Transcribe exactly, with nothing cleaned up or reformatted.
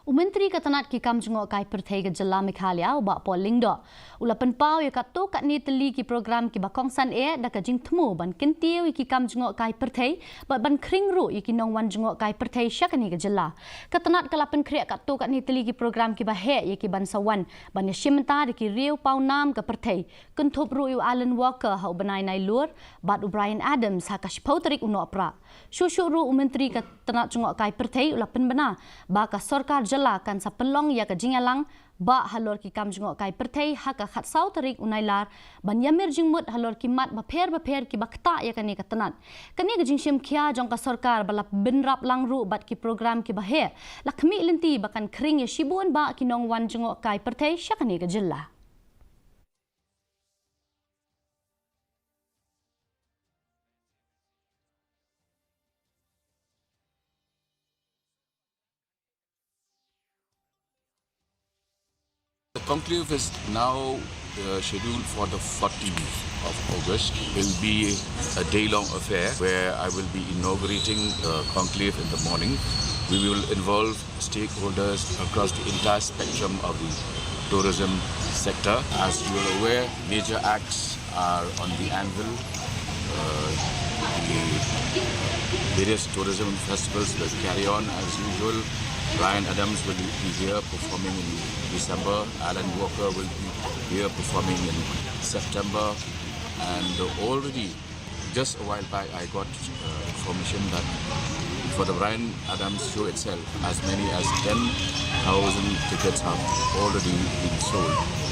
U Myntri ka tnat ki kam jngohkai pyrthei ka jylla Meghalaya, u Bah Paul Lyngdoh, u la pynpaw ïa katto katne tylli ki program kiba kongsan eh da ka jingthmu ban kyntiew ïa ki kam jngohkai pyrthei bad ban khring ruh ïa ki nongwan jngohkai pyrthei sha kane ka jylla. Ka tnat ka la pynkhreh katto katne tylli ki program kiba heh ïa ki ban sa wan ban ïashim bynta da ki riew pawnam ka pyrthei, kynthup ruh ïa u Alan Walker ha u bnai Nailur bad u Bryan Adams ha ka shiphew tarik u Nohprah. Shuh shuh ruh u Myntri ka tnat jngohkai pyrthei u la pynbna ba ka sorkar jylla kan sa pynlong ïa ka jingïalang bah halor ki kam jngohkai pyrthei ha ka khatsaw tarik u Nailar ban ïamir jingmut halor ki mat bapher bapher kiba ktah ïa kane ka tnat. Kane ka jingshim khia jong ka sorkar ba la bynrap lang ruh bad ki program kiba heh la khmih lynti ba kan khring ïa shibun bah ki nongwan jngohkai pyrthei sha kane ka jylla. The conclave is now uh, scheduled for the fourteenth of August. It will be a day long affair where I will be inaugurating the conclave in the morning. We will involve stakeholders across the entire spectrum of the tourism sector. As you are aware, major acts are on the anvil. Uh, the various tourism festivals will carry on as usual. Bryan Adams will be here performing in December. Alan Walker will be here performing in September. And already, just a while back, I got uh, information that for the Bryan Adams show itself, as many as ten thousand tickets have already been sold.